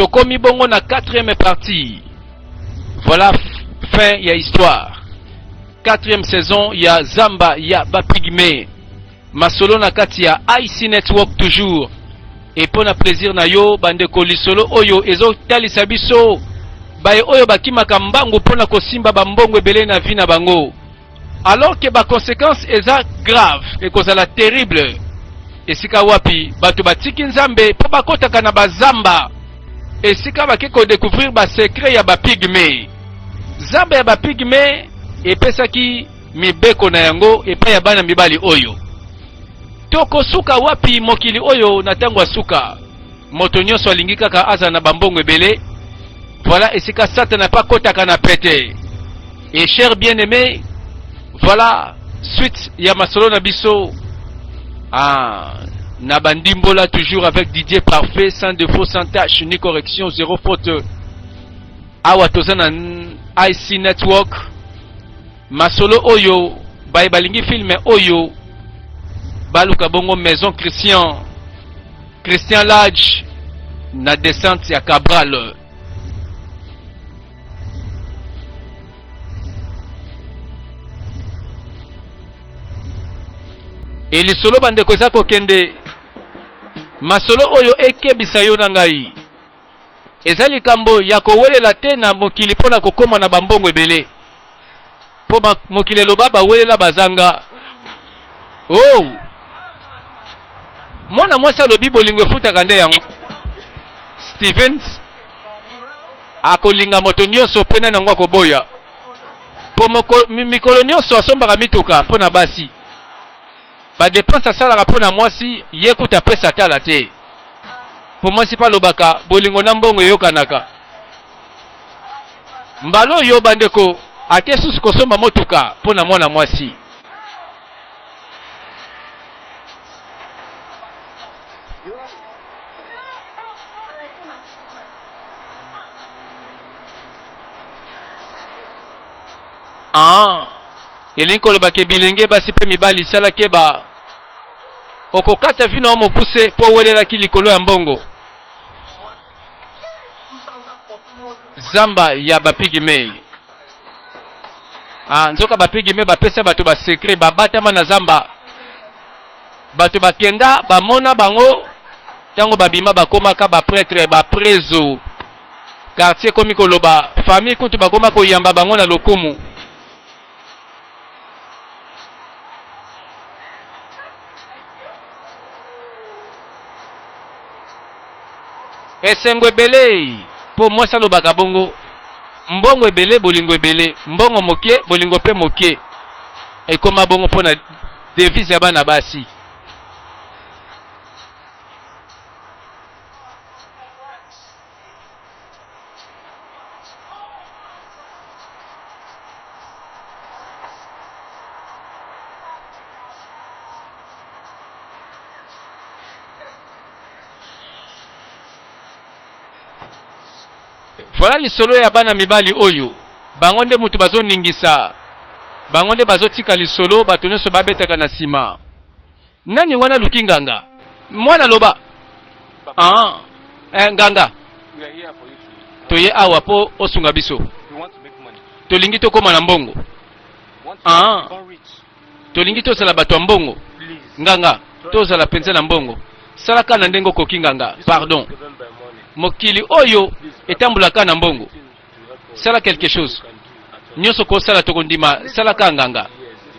Tokomi bongo na quatrième partie. Voilà fin ya histoire. Quatrième saison ya Zamba ya ba pygmées. Masolo na kati ya IC Network toujours. Et mpo na plaisir na yo bandeko, lisolo oyo ezotalisa biso baye oyo bakimaka mbangu mpo na kosimba bambongo ebele na vie na bango, alors que ba conséquences eza grave, ekozala terrible. Esika wapi bato batiki Nzambe mpo bakotaka na bazamba, esika bake kodécouvrir basecret ya bapygmée. Zamba ya bapygmée epesaki mibeko na yango epai ya bana mibali oyo. Tokosuka wapi mokili oyo na ntango ya suka? Moto nyonso alingi kaka azala na bambongo ebele. Voilà esika Satana mpe akotaka na pete. Et cher bien-aimé, voilà suite ya masolo na biso. Ah, na bandimbola toujours avec Didier Parfait, sans défaut, sans tâche, ni correction, zéro faute. Awa toza na IC Network. Masolo oyo baye balingi film oyo baluka bongo Maison Christian, Christian Lodge na descente ya Cabral. E lisolo bandeko eza kokende masolo oyo ekebisa yo na ngai. Eza likambo ya kowelela te na mokili mpo na kokoma na bambongo ebele, mpo mokili eloba bawelela bazanga. Oh, mwana mwasi alobi bolingo efutaka nde yango. Stevens akolinga moto nyonso mpe nani yango akoboya, mpo mikolo nyonso asombaka mituka mpo na basi. Ba depenses asalaka mpo na mwasi, ye kutu apesa tala te. Mpo mwasi mpe alobaka bolingo na mbongo eyokanaka. Mbala oyo bandeko ake susu kosomba motuka mpo na mwana mwasi. Ah, elingi koloba ke bilenge basi mpe mibali, sala keba, okokata vino wa mokuse mpo owelelaki likolo ya mbongo. Zamba ya bapigmei. Ah, nzoka bapigme bapesa bato basekre, babatama na zamba. Bato bakenda bamona bango ntango babima bakomaka bapretre baprezo. Quartier ekomi koloba famille kutu bakoma koyamba bango na lokumu. Esengo ebele mpo mwasi alobaka bongo. Mbongo ebele bolingo ebele, mbongo moke bolingo mpe moke. Ekoma bongo mpo na devise ya bana basi. Voilà lisolo ya bana mibali oyo. Bango nde mutu bazoningisa, bango nde bazotika lisolo, bato nyonso babetaka na nsima. Nani wana aluki nganga? Mwana loba. Ah, eh, nganga. Toye awa po osunga biso. Tolingi tokoma na mbongo. Ah, tolingi tozala bato ya mbongo. Nganga, tozala mpenza na mbongo. Salaka na ndenge okoki nganga. Pardon. Mokili oyo etambolaka na mbongo. Sala quelque chose. Nyonso kosala tokondima, salaka nganga.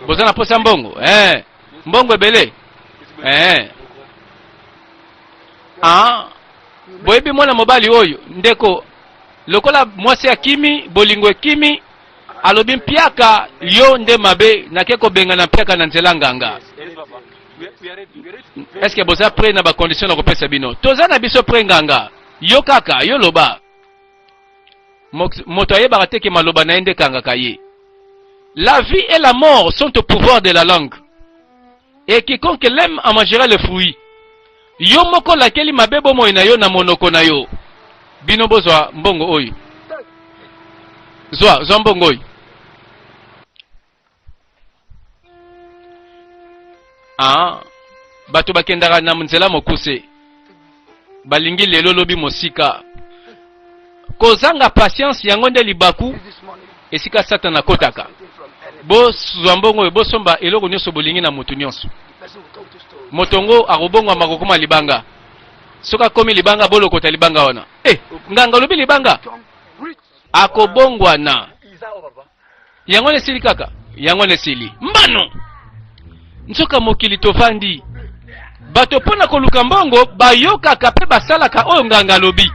Boza na posa mbongo? Eh. Mbongo ebele eh. Ah, boyebi mwana mobali oyo ndeko, lokola mwasi akimi, bolingo ekimi, alobi mpiaka yo nde mabe, nake kobengana mpiaka na nzela nganga. Est-ce que boza prêt na ba conditions na kopesa bino? Toza na biso prêt nganga, yo kaka yo loba. Moto ayebaka te ke maloba na ye nde ekangaka ye. La vie et la mort sont au pouvoir de la langue. Et quiconque l'aime en mangera le fruit. Yo moko lakeli mabe bomoi na yo na monoko na yo. Bino bozwa mbongo oyo. Zwa, zwa mbongo oyo. Ah, bato bakendaka na nzela mokuse, balingi lelo lobi mosika. Kozanga patience yango nde libaku esika Satana akotaka. Bozwa mbongo oyo, bosomba eloko nyonso bolingi na moto nyonso. Moto yango akobongwama kokoma libanga. Soki akomi libanga, bolokota libanga wana. Eh, nganga olobi libanga, akobongwana. Yango wana esili kaka, yango wana esili mbano. Nzoka mokili tovandi, bato mpo na koluka mbongo bayokaka mpe basalaka oyo nganga alobi.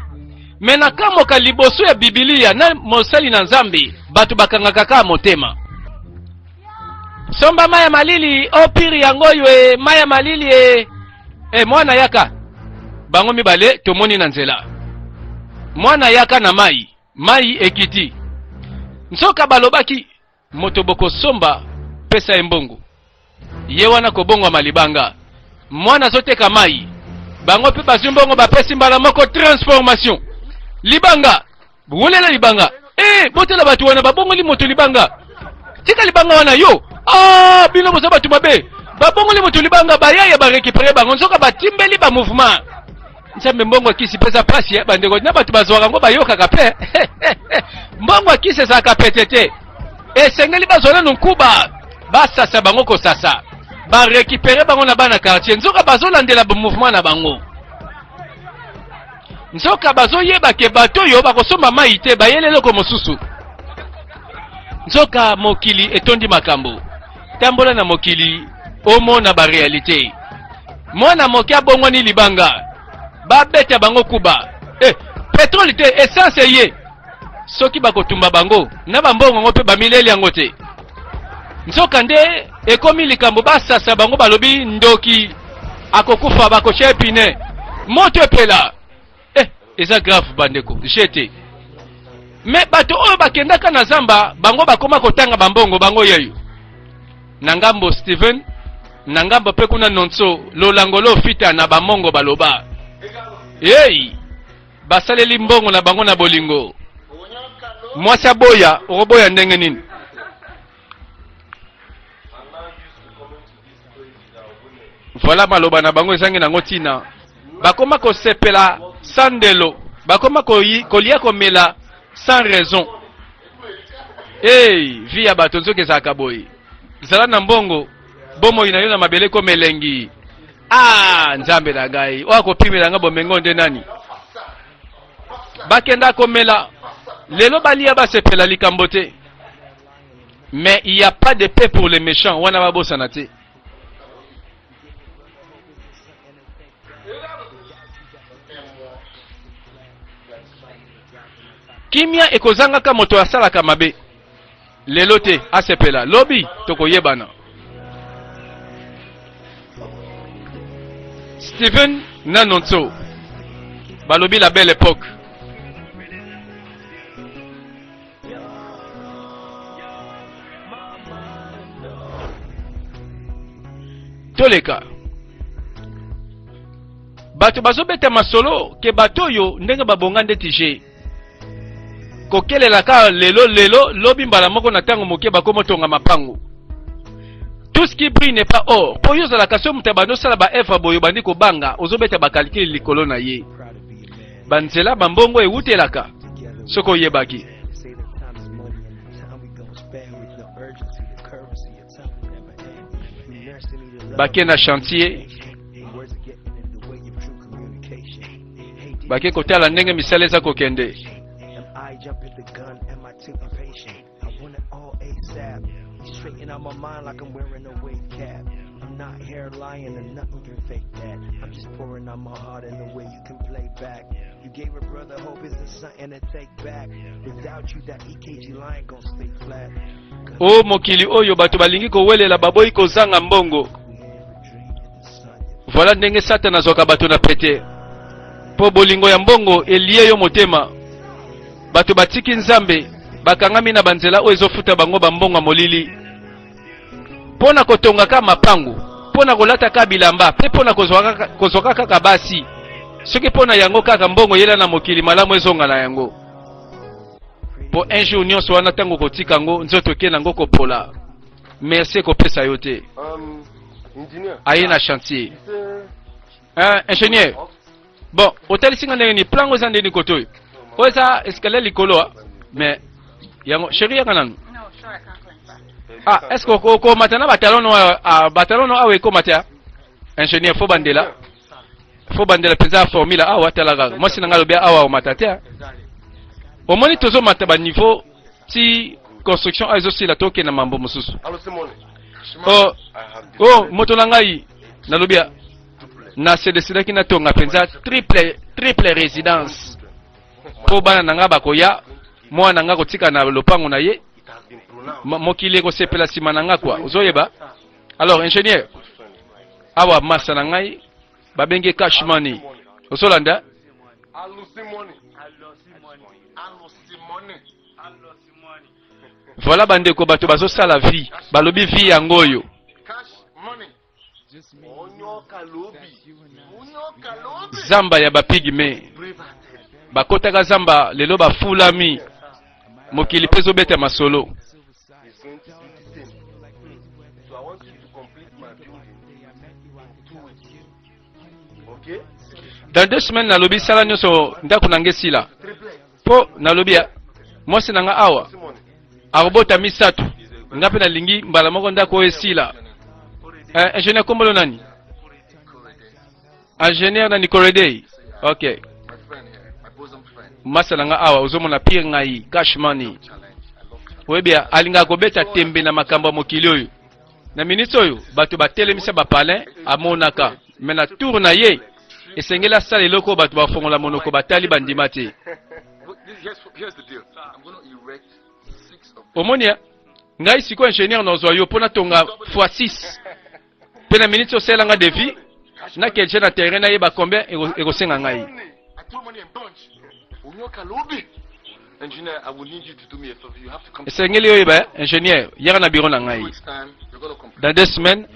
Me nakamwaka liboso ya Bibilia na mosali na Nzambe, bato bakangaka kaka motema. Somba mai ya malili o piri yango oyo e, mai ya malili e. E, mwana yaka. Bango mibale tomoni na nzela. Mwana yaka na mai, mai ekiti. Nzoka balobaki moto bokosomba pesa ye mbongo. Ye wana kobongwama libanga. Mwana azoteka mai. Bango mpe bazwi mbongo bapesi mbala moko transformation. Libanga. Welela libanga. Eh, botela bato wana babongoli moto libanga. Tika libanga wana yo. Ah, bino boza bato mabe. Babongoli moto libanga bayaya ba récupérer bango nzoka batimbeli ba mouvement. Nzambe mbongo ya kisi pesa pasi ya bandeko na bato bazwaka yango bayokaka pe. Mbongo ya kisi ezalaka pete te. Esengeli bazwa nanu nkuba basasa bango kosasa ba récupérer bango na bana quartier nzoka bazolandela ba mouvement na bango. Nzoka bazoyeba ke bato oyo bakosomba mai te bayeli eloko mosusu. Nzoka mokili etondi makambo. Tambola na mokili omona ba realite. Mwana moke abongwani libanga, babeta bango kuba. Eh, petrole te, essence eye. Soki bakotumba bango na bambongo yango mpe bamileli yango te. Nzoka nde ekomi likambo basasa bango, balobi ndoki akokufa, bakotya ye pine, moto epela. Eh, eza grave bandeko, jete. Me bato oyo bakendaka na zamba bango bakoma kotanga bambongo bango yeyo na ngambo Steven na ngambo mpe kuna nonso lolango lo fita na bamongo baloba hey, basaleli mbongo na bango na bolingo. Mwasi aboya, okoboya ndenge nini? Voilà maloba na bango ezangi nango ntina. Bakoma kosepela sans ndelo, bakoma kolia komela sans raison. Hey, vie ya bato nzoki ezalaka boye. Zala na mbongo, bomoi na yo na mabele ekoma elengi. Ah, Nzambe na ngai, oyo akopimela ngai bomengo nde nani? Bakenda komela lelo, balia basepela likambo te. Mais il y a pas de paix pour les méchants, wana babosana te. Kimia ekozangaka moto asalaka mabe lelo te, asepela lobi, tokoyebana. Steven na Nonso balobi la belle époque. Toleka bato bazobeta masolo ke bato oyo ndenge babonga ndeti je kokelela kaka lelo lelo lobi mbala moko na ntango moke bakomotonga mapango. Tout ce qui brille n'est pas or. Po yo ozalaka so moto abandi osala ba œuvre boye obandi kobanga, ozobeta ba calcul likolo na ye. Banzela bambongo ewutelaka soki oyebaki. Bake na chantier, bake kotala ndenge misala eza kokende. O mokili oyo bato balingi kowelela baboyi kozanga mbongo. Voilà ndenge Satana azwaka bato na pete. Mpo bolingo ya mbongo elie yo motema. Bato batiki Nzambe, bakangami na banzela oyo ezofuta bango bambongo ya molili. Mpo na kotonga ka mapango, mpo na kolata ka bilamba, mpe mpo na kozwaka kaka basi. Soki mpo na yango kaka mbongo eyela na mokili, malamu ezonga na yango. Mpo un jour nyonso wana ntango okotika yango, nzoto eke nango kopola. Merci ekopesa yo te. Aye na chantier. Hein, ingénieur. Bon, otalisi nga ndenge nini plan ngo eza ndeni kote oyo. Oyo eza escalier likolo ah. Mais yango chérie yaka nanu. Ah, est-ce que okomata na batalon no ah, batalon no awa ekomata ingénieur fo bandela fo bandela mpenza formule awa tala kaka mwasi na ngai alobi awa omata te omoni tozomata baniveau ti construction awa ezosila tokende mambo mosusu oh, oh, moto na ngai nalobi na se decidaki natonga mpenza triple, triple résidence mpo bana na ngai bakoya mwana na ngai kotika na lopango na ye mokili ekosepela nsima na ngai kua ozoyeba alors ingénieur awa masa na ngai babengi cash money ozolanda voilà bandeko bato bazosala vie balobi vie yango oyo Zamba ya ba pygme bakotaka zamba lelo bafulami mokili mpe ezobeta masolo. Dans deux semaines nalobi sala nyonso ndako na ngai esila mpo nalobi ya mwasi na nga awa akobota misato nga mpe nalingi mbala moko ndako oyo esila. Eh, ingénieur kombolo nani? Ingénieur nani Koredei? Ok. Masa na nga awa ozomona pire ngai cash money. Oyebi alingaka kobeta tembe na makambo ya mokili oyo. Na minute oyo bato batelemisa ba palin amonaka me na tour na ye esengeli asala eloko oyo bato bafongola monoko batali bandima te. Omoni ya ngai sikoyo ingénieur nazwa yo mpo natonga fois 6 mpe na minute osala nga devis nakelje na terrain nayeba combien ekosenga ngai. Esengeli oyeba ingénieur yaka na bureau na ngai dans deux semaines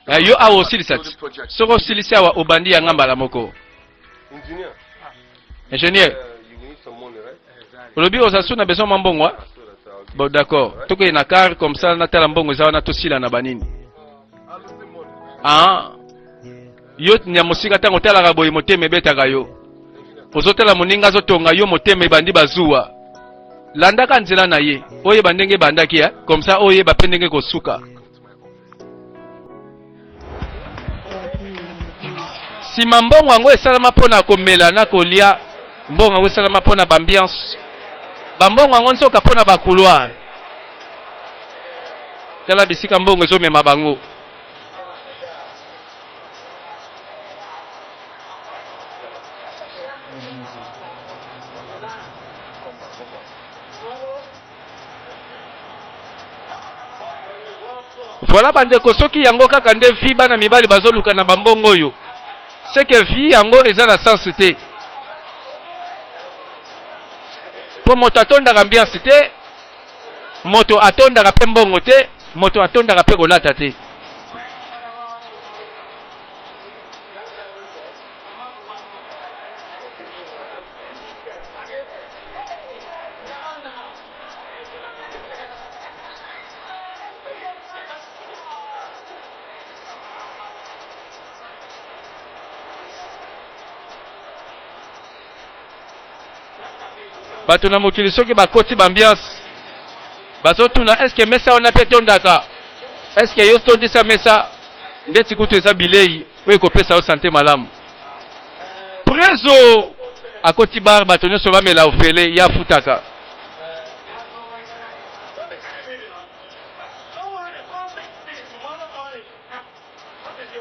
eh, yo awa osilisa ti soki osilisi awa obandi yanga mbala moko ingénieur olobi oza su na besoin mwa mbongo bon d'accord tokende na car comme ça natala mbongo eza wana tosila na banini ah yo nya mosika ntango otalaka boye motema ebetaka yo ozotala moninga azotonga yo motema ebandi bazuwa landaka nzela na ye oyeba ndenge ebandaki eh? comme ça oyeba mpe ndenge kosuka nsima mbongo yango esalama mpo na komela na kolia mbongo yango esalama mpo na baambiance bambongo yango nzoka mpo na bacouloir tala bisika mbongo ezomema bango Voilà bandeko, soki yango kaka nde vie bana mibali bazoluka na bambongo oyo, c'est que vie yango eza na sens te. Po moto atondaka ambiance te, moto atondaka pe mbongo te, moto atondaka pe kolata te. Bato na mokili soki bakoti b'ambiance bazotuna est-ce que mesa wana mpe etondaka? Est-ce que yo tondisa mesa ndeti kutu eza bilei oyo ekopesa yo sante malamu? Prezo akoti bar bato nyonso bamela ofele ye afutaka.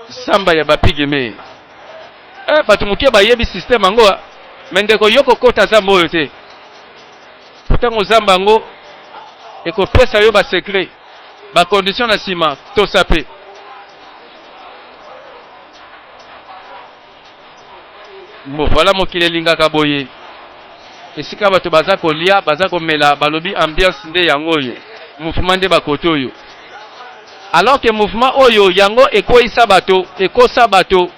Samba ya ba pygmee. Eh, bato moke bayebi système yango me ndeko yo kokota zamba oyo te ntango zamba yango ekopesa yo ba secret ba condition na nsima tosa mpe Bon, voilà mokili elingaka boye esika bato baza kolia baza komela balobi ambiance nde yango oyo mouvement nde bakote oyo alors que mouvement oyo yango ekweyisa bato ekosa bato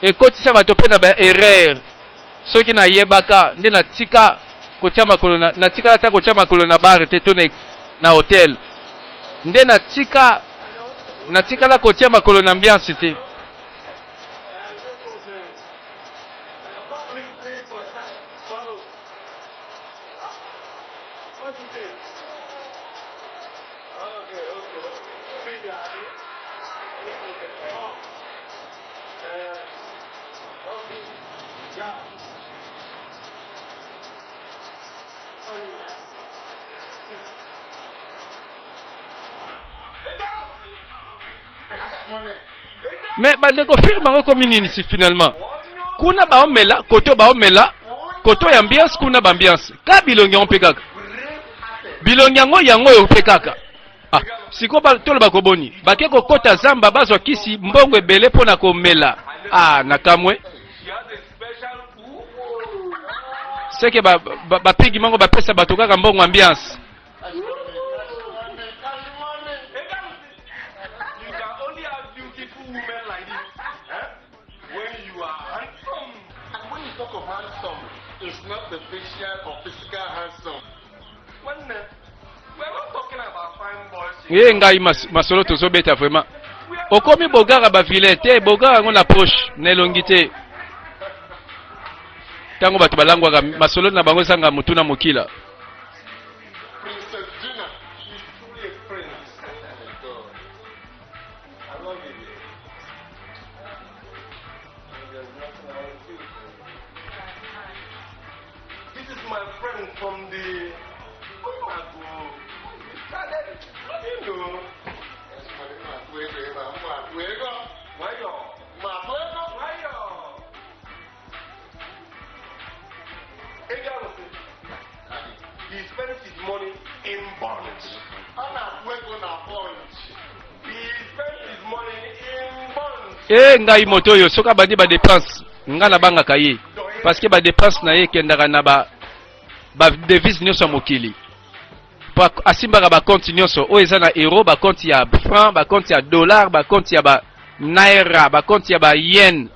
ekotisa bato mpe na ba erreur soki nayebaka nde natika kotia makolo na natikala ata kotia makolo na bar te to na, na hotel nde natika natikala kotia makolo na ambiance te Mais bandeko film yango ekomi nini si finalement kuna baomela koto baomela koto ya ambiance kuna baambiance ka bilongi yango mpe kaka bilongi yango yango oyo mpe kaka ah, sikoyo toloba koboni bake kokota zamba bazwa kisi mbongo ebele mpo na komela ah, na kamwe seke bapigi ba, ba mango bapesa bato kaka mbongo ambiance. Ye ngai masolo tozobeta vraiment okomi bogara ba vilain te bogara yango na poche na elongi te ntango bato balangwaka masolo na bango ezanga motu na mokila. E ngai moto oyo soki abandi ba dépense ngai nabangaka ye parce que ba dépense na ye ekendaka na ba ba devise nyonso ya mokili po asimbaka ba compte nyonso oyo eza na euro, ba compte ya franc, ba compte ya dollar, ba compte ya ba naira, ba compte ya ba yen.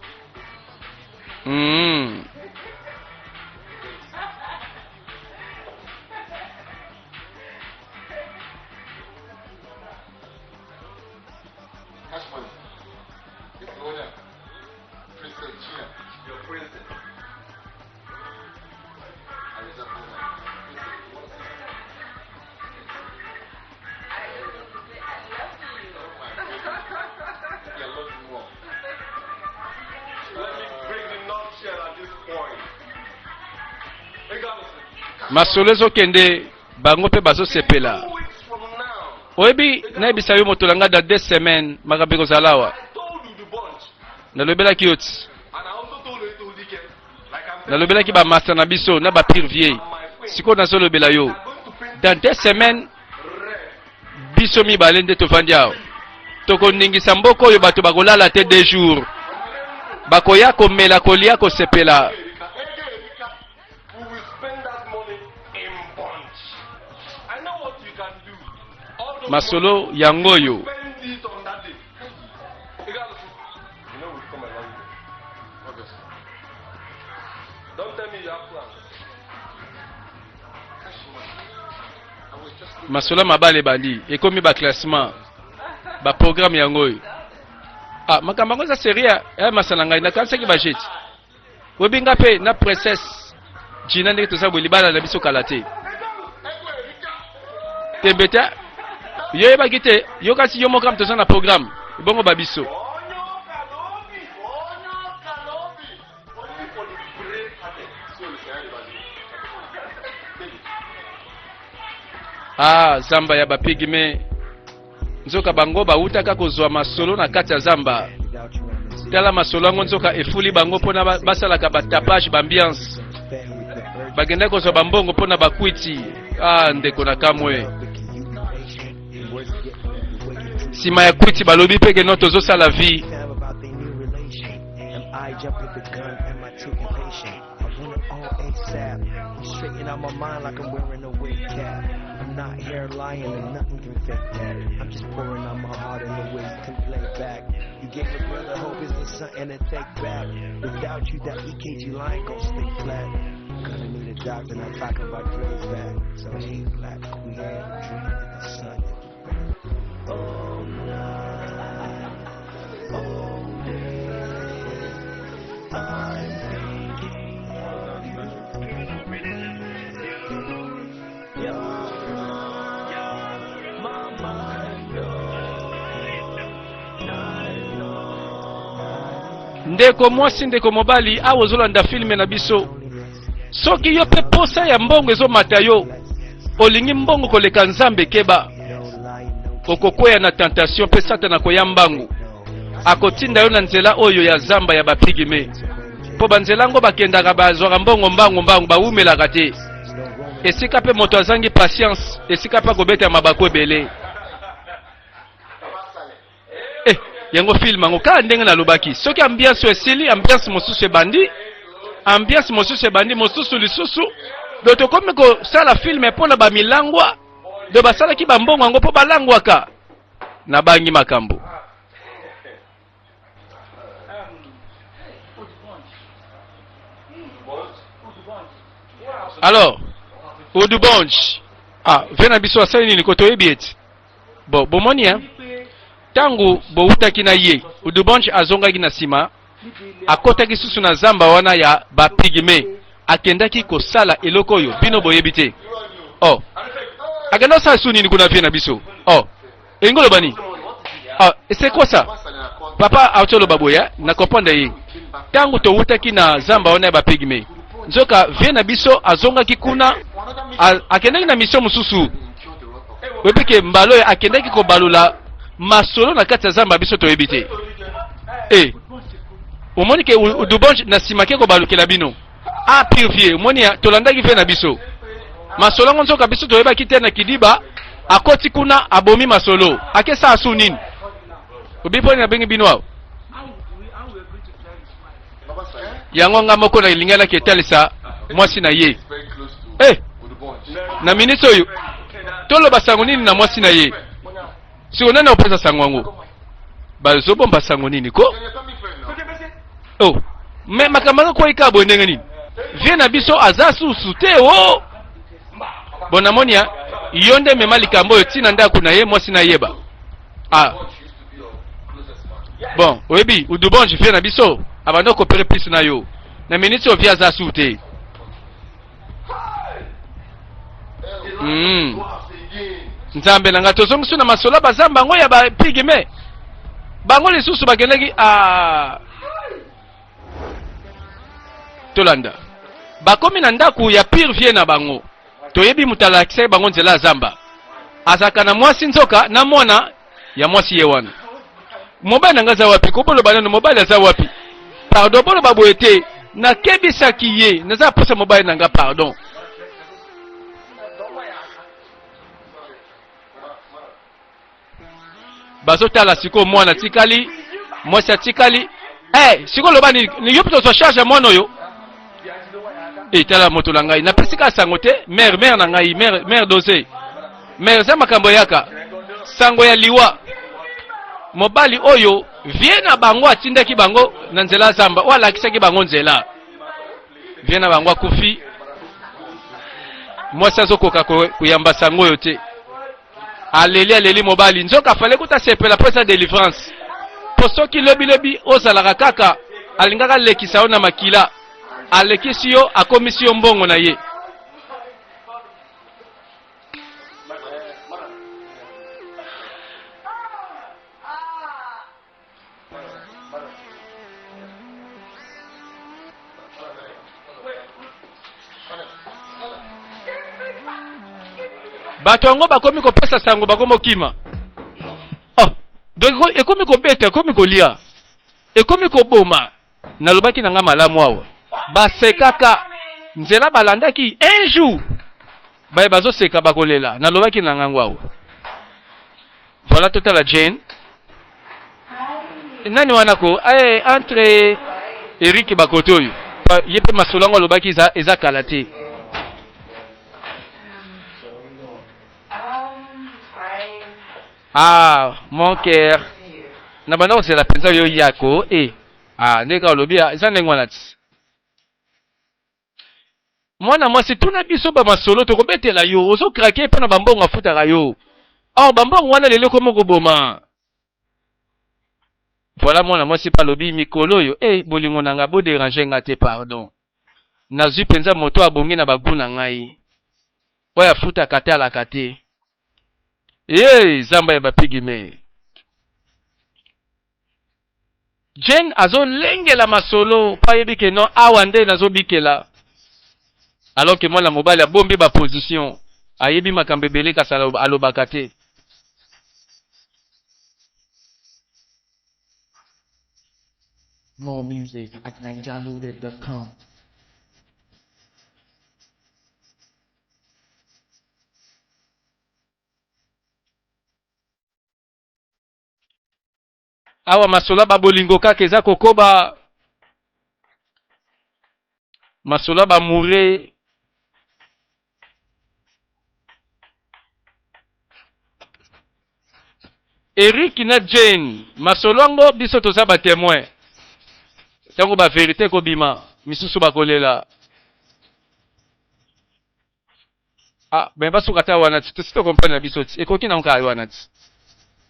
Masolo ezokende bango mpe bazosepela. Oyebi, nayebisa yo moto na ngai, dans 2 semaines makambo ekozala awa. Nalobelaki yo ti nalobelaki bamasta na biso na bapire vieux. Sikoyo nazolobela yo, dans 2 semaines biso mibale nde tovandi awa, tokoningisa mboka oyo. Bato bakolala te 2 jours, bakoya komela, kolia, kosepela. We will spend that money in bunch. I know what you can do. All those Masolo yango oyo. money, spend it on that day. You know we've come a long way. Obviously. Don't tell me you have plans. Masolo ya mabale ebandi, ekomi baclassement, baprogramme yango oyo. Ah, makambo yango eza série ya masala. Ngai nakanisaki bajeti. Oyebi nga mpe na princesse Gina ndenge toza boye, libala na biso kala te. Tembe te, yo oyebaki te. Yo kasi yo moko toza na programme ebongo babiso. Only for the brave hearted. Ah, zamba ya bapygmées, nzoka bango bawutaka kozwa masolo na kati ya zamba. Tala masolo yango, nzoka efuli bango mpona basalaka batapage, baambiance. Bakendaki kozwa bambongo mpona bakwiti. Ah, ndeko na kamwe, nsima ya kwiti balobi mpe ke no tozosala vie. About their new relation. Am I jumping the gun? Am I too impatient? I want it all ASAP. You straighten out my mind like I'm wearing a wig cap. I'm not here lying and nothing can fake that. I'm just pouring out my heart in the way you can play back. You gave a brother hope, isn't something to take back. Without you, that EKG line gon' stay flat. Gonna need a doctor, not talking about Dre's back. So hey, black queen, dream in the sun. All night, all day, I'm thinking of you. Ndeko mwasi, ndeko mobali, awa ozolanda filme na biso, soki yo mpe posa ya mbongo ezomata yo, olingi mbongo koleka Nzambe, keba, okokweya na tentation mpe Satana akoya mbangu, akotinda yo na nzela oyo ya zamba ya bapigime, mpo banzela yango bakendaka bazwaka mbongo mbangu mbangu, bawumelaka te. Esika mpe moto azangi patience, esika mpe akobeta mabaku ebele. Eh, yango film yango kaka ndenge nalobaki, soki ambiance oyo esili, ambiance mosusu ebandi, ambiance mosusu ebandi, mosusu lisusu. Do tokomi kosala filme mpo na bamilangwa, do basalaki bambongo yango mpo balangwaka. Nabangi makambo. Alors, Odubonge, ah, vie na biso asali nini ko toyebi ete Bon, bomoni hein? Tango bowutaki na ye, Udubonge azongaki na nsima, akotaki susu na zamba wana ya ba pygmées, akendaki kosala eloko oyo bino boyebi te. Oh, akenda kosala su nini kuna vie na biso? Oh, elingi oloba nini? Oh, c'est quoi ça? Papa auti oloba boye, na comprendre ye. Tango towutaki na zamba wana ya ba pygmées, nzoka vie na biso azongaki kuna, akendaki na mission mosusu. Oyebi ke mbala oyo akendaki kobalola masolo na kati ya zamba, biso toyebi te. E omoni ke Udubonge na nsima ke kobalukela bino a pire vie. Omoni ya tolandaki vie na biso masolo yango, nzoka biso toyebaki te. Na kidiba akoti kuna, abomi masolo, akesa asu nini obi mpo nabengi bino awa. Yango nga moko nalinganaki etalisa mwasi na ye. Eh, na miniti oyo toloba sango nini na mwasi na ye? Siko nani akopesa sango yango? Bazobomba sango nini ko? Oh, me makambo yango kwei kaka boye ndenge nini? Vie na biso aza susu te. O bon, namoni ya yo nde mema likambo oyo ntina ndako na ye mwasi nayeba. Ah bon, oyebi Udubonge, vie na biso abanda kopere plus na yo. Na miniti oyo vie aza su te. Nzambe na ngai, tozongisi na masolo ya bazamba yango ya bapigme bango lisusu bakendaki. Ah, tolanda, bakomi na ndako ya pire vie na bango. Toyebi moto alakisaki bango nzela ya zamba, azalaka na mwasi, nzoka na mwana ya mwasi ye wana. Mobali na ngai aza wapi? Koboloba nano, mobali aza wapi? Pardon, boloba boye te, nakebisaki ye, naza posa mobali na nga, pardon. Bazotala sikoyo, mwana atikali, mwasi atikali. Eh, sikoyo loba nini? Yo mpe tozwa charge ya mwana oyo. E tala moto na ngai, napesi kaka sango te. Mare, mare na ngai, mare, mare dose, mare, eza makambo eyaka sango ya liwa. Mobali oyo vie na bango atindaki bango na nzela ya zamba, oyo alakisaki bango nzela, vie na bango akufi. Mwasi azokoka koyamba sango oyo te, aleli, aleli mobali. Nzoka afale kuta sepela mpo eza delivrance, mpo soki lobilobi ozalaka kaka alingaka alekisa yo na makila, alekisi yo, akomisi yo mbongo na ye. Bato yango bakomi kopesa sango, bakomi okima. Oh, donc ekomi kobeta, ekomi kolia, ekomi koboma. Nalobaki na nga malamu awa, basekaka nzela balandaki. Un jour baye bazoseka bakolela. Nalobaki na ngango awa. Voilà, totala Jane nani wana ko eh, entre Eric bakote oyo ye mpe masolo yango alobaki eza, eza kala te. Ah, mon cœur, na banda kozela mpenza yo yako e. Ah, ndenge kaka olobi eza ndenge wana ti. Mwana mwasi, tuna biso bamasolo tokobetela yo. Ozokrake mpo na bambongo afutaka yo. Or bambongo wana lelo ekomi koboma. Voilà, mwana mwasi mpe alobi mikolo oyo e bolingo na nga, boderange nga te, pardon. Nazwi mpenza moto abongi na bagu na ngai, oyo afutaka atalaka te. Ye zamba ya bapigime. Jane azolengela masolo mpo ayebi ke non awa nde nazobikela alors que mwana mobali abombi ba position ayebi makambo ebele kasi alobaka te. More music at NigerLoaded.com. Awa masolo ya ba bolingo kaka eza kokoba, masolo ya ba amoureux. Eric na Jane, masolo yango biso toza ba temoin. Tango ba verite ekobima, misusu bakolela. Ah, ben basuka ata wana ti, tosi to comprendre na biso ti. Ekoki na kaka wana ti.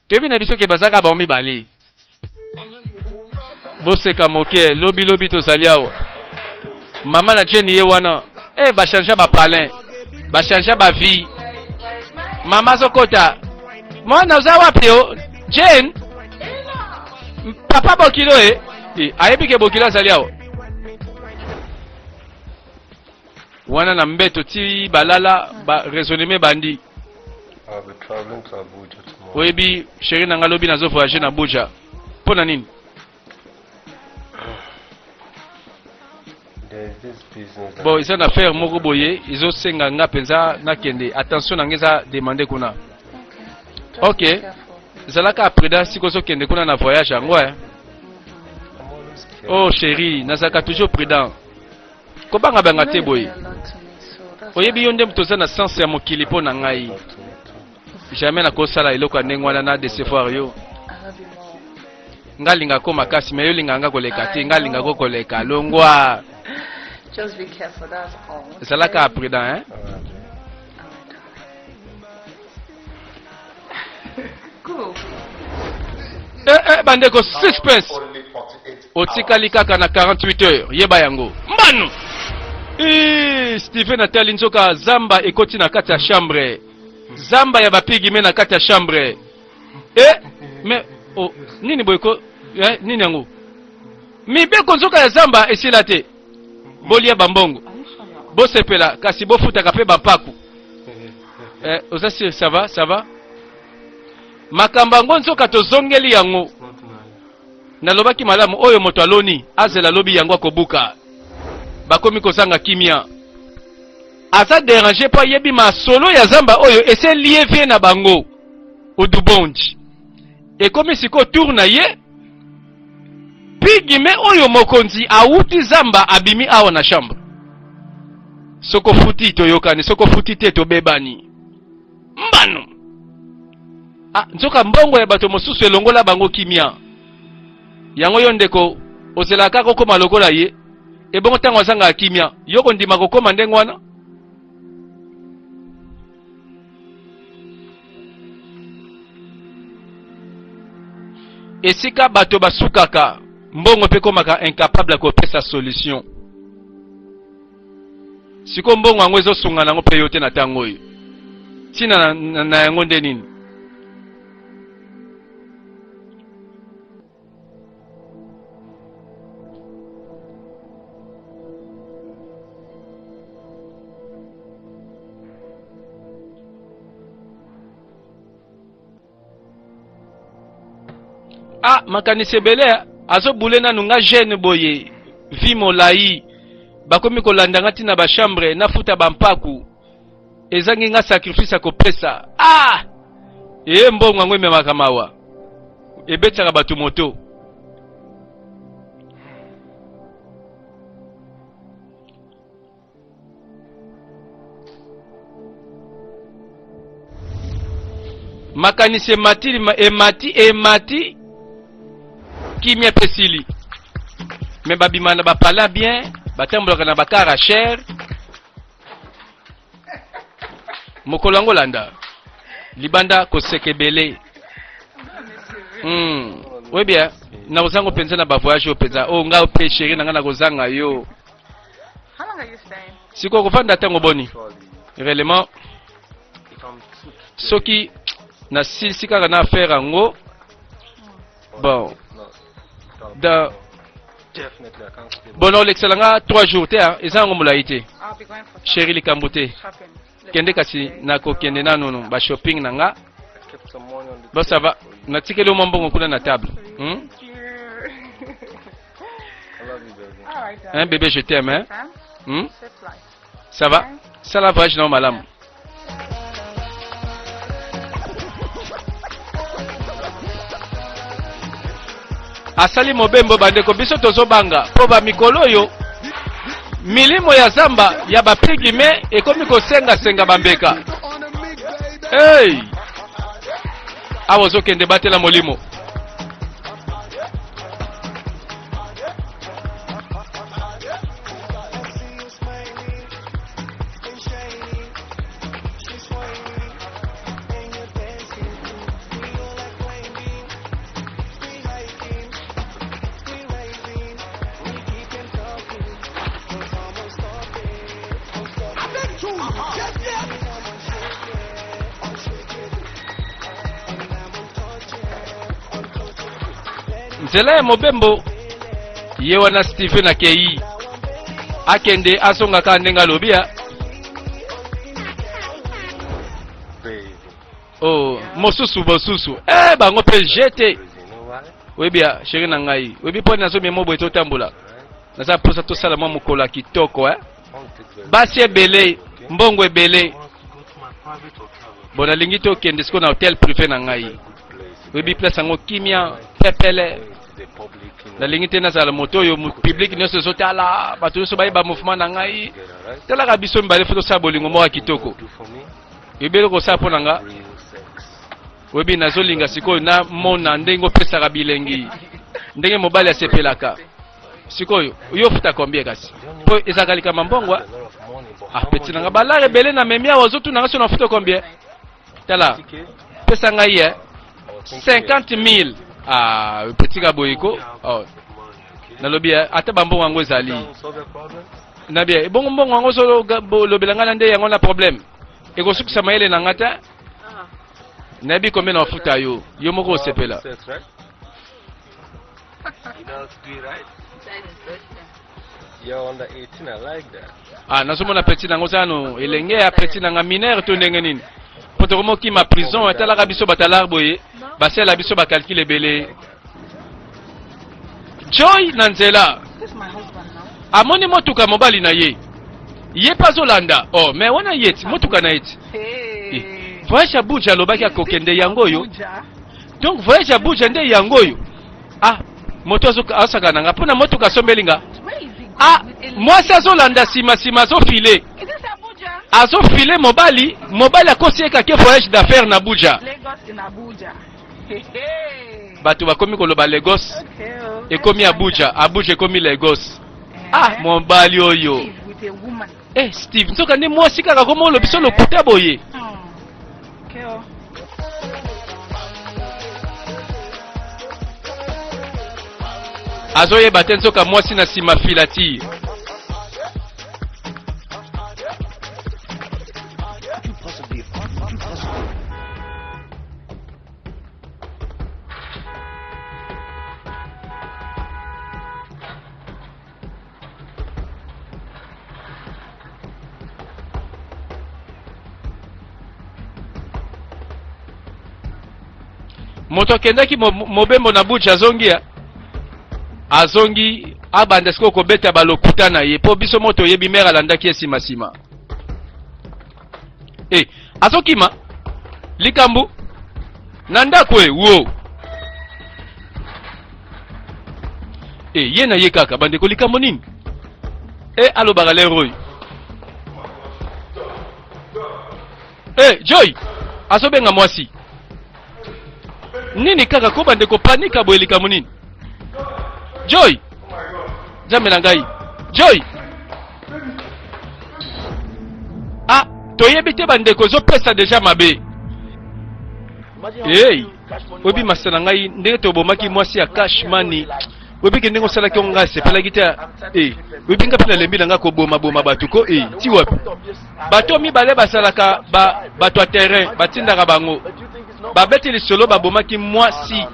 Toyebi na biso ke baza kaka bango mibale. Boseka moke, lobi lobi tozali awa. Mama na Jenny ye wana, eh ba changer ba palin, ba changer ba vie. Mama azokota. Mwana oza wapi yo? Jane? Papa bokilo eh? Eh, ayebi ke bokilo azali awa. Wana na mbeto ti balala ba raisonnement ebandi. Oyebi chéri na nga lobi nazo voyager na Abuja. Mpo na nini? Bon, eza na affaire moko boye ezosenga nga mpenza nakende. Attention na nga eza demande kuna. Ok. Zalaka prudent siko ozokende kuna na voyage yango eh. Oh chéri, nazalaka toujours prudent. Kobanga banga te boye. Oyebi yo nde moto oza na sens ya mokili mpo na ngai. Jamais nakosala eloko ya ndenge wana na decevoir yo. Nga linga ko makasi mais yo linga nga koleka te. Nga linga ko koleka. Longwa. Zalaka prudent hein. Eh, eh, bandeko suspense otikali kaka na 48 heures yeba yango mbano eh, Steven atali nzoka zamba ekoti na kati ya chambre zamba ya bapigime na kati ya chambre eh, mais oh, nini boye ko eh, nini yango mibeko nzoka ya zamba esila te bolia bambongo bosepela kasi bofutaka mpe bampaku Eh, oza sur ça va ça va makambo yango nzoka tozongeli yango nalobaki malamu oyo moto aloni azela lobi yango akobuka bakomi kozanga kimia aza déranger mpo ayebi masolo ya zamba oyo ese lie vie na bango odubonji ekomi sikoyo tour na ye Pigme oyo mokonzi awuti zamba abimi awa na chambre. Soko futi toyokani, soko futi te tobebani. Mbano. Ah, nzoka mbongo ya bato mosusu elongola bango kimia. Yango yo ndeko ozelaka kaka okoma lokola ye. Ebongo ntango azangaka kimia, yo kondima kokoma ndenge wana? Esika bato basukaka, mbongo mpe ekomaka incapable ya kopesa solution. Sikoyo mbongo yango ezosunga nango mpe yo te na ntango oyo. Ntina na, na, na yango nde nini? Ah, makanisi ebele azobule nanu nga jeune boye vie molai bakomi kolanda nga ntina bachambre nafuta bampaku ezangi nga sacrifice ya kopesa ah eye mbongo yango ememaka mawa ebetisaka bato moto makanisi emati emati emati kimia mpe esili me babima na bapala bien batambolaka na bakara cher mokolo yango landa libanda koseka ebele hmm. oyebi eh, nakozanga mpenza na bavoyage oyo mpenza oyo oh, ngai mpe sheri na ngai nakozanga yo sikoyo kofanda ntango boni réellement soki nasilisi kaka na affaire yango bon. Da bon olekisela nga 3 jours te eza yango molai te sheri likambo te kende kasi nakokende nanu ba shopping na nga bon ça va natikeli yo mwa mbongo kuna na table hmm? Hein, bébé, je t'aime, hein? Hmm? Ça va? Ça la voyage non malamu. Asali mobembo bandeko biso tozobanga mpo ba mikolo oyo milimo ya zamba ya bapigime ekomi kosengasenga bambeka. Hey! Awa ozokende batela molimo. Nzela ya mobembo ye wana Steven akei akende azonga kaka ndenge alobi ya oh, mosusu bosusu eh, bango mpe jete oyebi ya sheri na ngai oyebi mpo nazomema boye totambola naza mposa tosala mwa mokolo ya kitoko eh? basi ebele mbongo ebele bon nalingi tokende sikoyo na hotel privé na ngai oyebi place yango kimia pepele nalingi te nazala moto oyo public nyonso ezotala bato nyonso bayeba mouvement na ngai talaka biso mibale fo tosala bolingo moko ya kitoko oyebi eloko osala mpo na nga oyebi nazolinga sikoyo namona ndenge opesaka bilengi ndenge mobali asepelaka sikoyo yo ofuta combien kasi mpo ezalaka likama mbongo ah peti na nga balare ebele na memi awa ozotuna nga so nafuta combien tala pesa ngai ye 50 000 ah petit ka boye ko oh. nalobi eh, ata bambongo yango ezali nabi eh, ebongo mbongo yango ozolobela ngai na nde yango na problème ekosukisa mayele na ngai te nayebi combien na mafuta yo yo moko osepela Ah, nazomona petit nango oza nano elenge ya petit nanga mineur to ndenge nini mpo tokomokima prison etalaka biso batalar boye basalela biso bakalkile ebele joy na nzela amoni motuka mobali na ye ye mpe azolanda oh mais wana ye ti motuka na ye ti eh, voyage ya buja alobaki akokende yango oyo donc voyage ya buja nde yango oyo ah moto azosaka na nga mpo na motuka asombeli nga ah mwasi azolanda nsima nsima azofile azofile mobali mobali akosi ye kake voyage d'affaires na Abuja bato bakomi koloba Lagos oh, ekomi Abuja Abuja ekomi Lagos ah eh. mobali oyo eh Steve nzoka nde mwasi kaka koma olobi so lokuta boye hmm. oh. azoyeba te nzoka mwasi na nsima filatire moto akendaki mobembo na bucha azongi ya azongi abanda sikoyo kobeta balokuta na ye mpo biso moto oyebi mere alandaki ye nsima nsima e azokima likambo na ndako e wo e ye na ye kaka bandeko likambo nini e alobaka lero oyo e joy azobenga mwasi nini kaka ko bandeko panika boye likambo nini joy nzambe na ngai joy ah toyebi te bandeko ezopesa deja mabe hey, oyebi masa na ngai ndenge tobomaki mwasi ya cash money oyebi ke ndenge osalaki yango ngai asepelaki te eh, oyebi ngai mpe nalembi na ngai kobomaboma bato ko eh, ti wapi bato mibale basalaka ba, bato ya terrain batindaka bango babeti lisolo babomaki mwasi.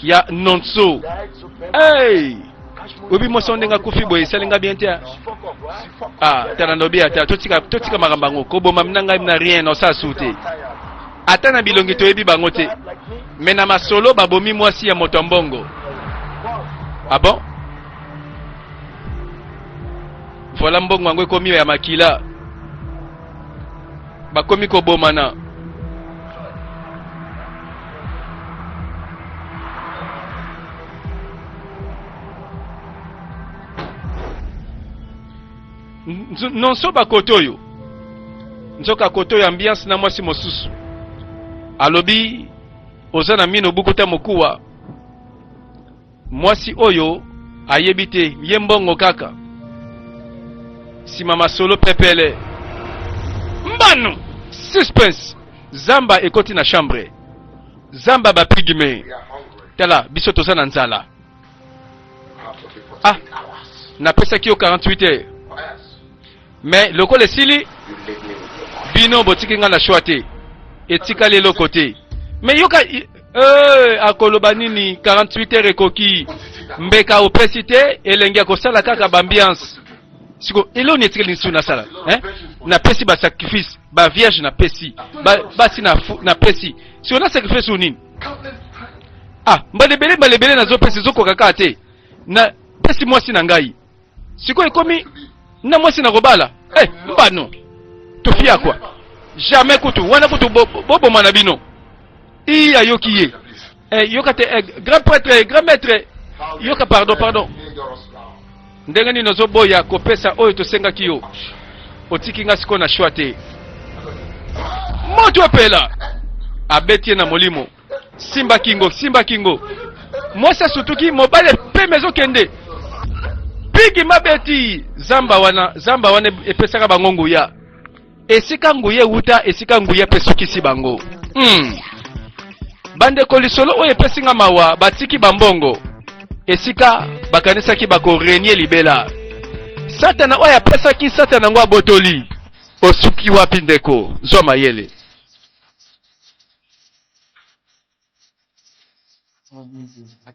ya Nonso. Hey! Oyebi mwasi yango ndenge akufi boye esali nga bien te. Ah, tala ndobi ata totika totika makambo yango koboma na ngai na rien osala su te. Ata na bilongi toyebi bango te. Mais na masolo babomi mwasi ya moto ya mbongo. Ah bon? Voilà mbongo yango ekomi ya makila. Bakomi kobomana. Nonso bakote oyo nzoka kote oyo ambiance na mwasi mosusu alobi oza na mino bukuta mokuwa Mwasi oyo ayebi te ye mbongo kaka sima masolo pepele mbano suspense zamba ekoti na chambre zamba ba pygme tala biso toza na nzala ah napesaki yo 48 heures mais lokola esili bino botiki nga na choix te etikali eloko te mais yoka eh, akoloba nini 48 heures ekoki mbeka opesi te elengi ya kosala kaka baambiance siko eloni etikali lisusu nasala eh? napesi basacrifice bavierge napesi basi napesi siko na sacrifice oyo nini ah mbala ebele mbala ebele nazopesa ezokoka kaka te napesi mwasi na ngai sikoyo ekomi na mwasi na kobala eh, mbano tofia kwa jamais kutu wana kutu boboma bo na bino i ayoki ye eh, yoka te eh, grand prêtre grand maître yoka pardon pardon ndenge nini ozoboya kopesa oyo tosengaki yo otiki nga sikoyo na shwa te moto epela abeti ye na molimo Simba kingo, simba kingo. Mwasi asutuki, mobali pema ezokende. Pigi mabeti zamba wana, zamba wana epesaka bango nguya. Esika nguya ewuta, esika nguya pe esukisi bango. Bandeko lisolo oyo epesi nga mawa, batiki bambongo esika bakanisaki bakorenie libela. Satana oyo apesaki, Satana yango abotoli. Osuki wapi ndeko? Zwa mayele. More music at